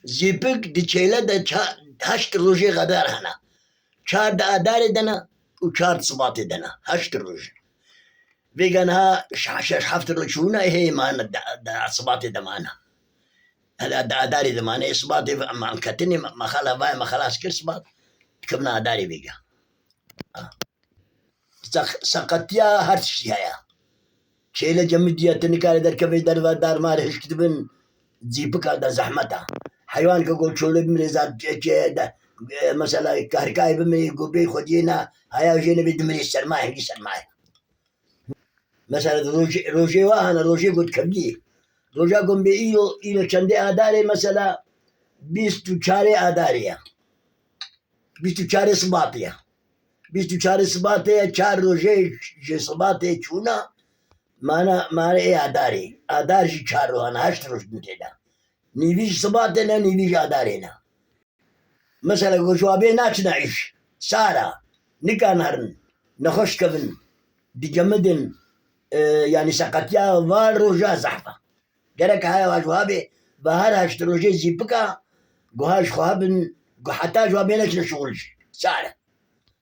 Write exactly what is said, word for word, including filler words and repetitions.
Zîpik di çêle de ça-, heşt rojê xedar hene. Çar di adarê de ne û çar di sibatê de ne. Heşt roj. Vêga niha şeş, şeş heft roj çûne, hê mane di, di sibatê de mane. Hela di adarê de mane, sibatê em, em ketinê me, me xela vay, me xelas kir sibat. Dikevin adarê vêga. Seq-, seqetiya her tiştî heye. Çêle cemidiye, tu nikare derkevê derve, dar mar hişk dibin, zîpika de zehmet e. Heywan ke got çolê bimirê zat çê, çê de, e, mesela karikayê bimirê, gobê xwediyê ne, haya jê nebê dimirê sermayê, hingî sermayê. Mesela rojê, rojê wa hene, rojê got kevgî. Roja got bê îro, îro çendê adarê, mesela bîst û çarê adarê ye. Bîst û çarê sibatê ye. Bîst û çarê sibatê ye, çar rojê ji sibatê çûna, mana, mana ê adarê. Adar jî çar rohan, heşt roj din tê de. Nîvî ji sibatê ne, nîvî ji adarê ne. Mesela ku ji wabê naçine îş, sara, nikan herin, nexweş kevin, dicemidin, e, yanî seqetiya va roja zehf e. Gerek haya ji wabê, va her heşt rojê zîpika, guha ji xwe hebin, gu heta ji wabê neçine şixul jî. Sar e.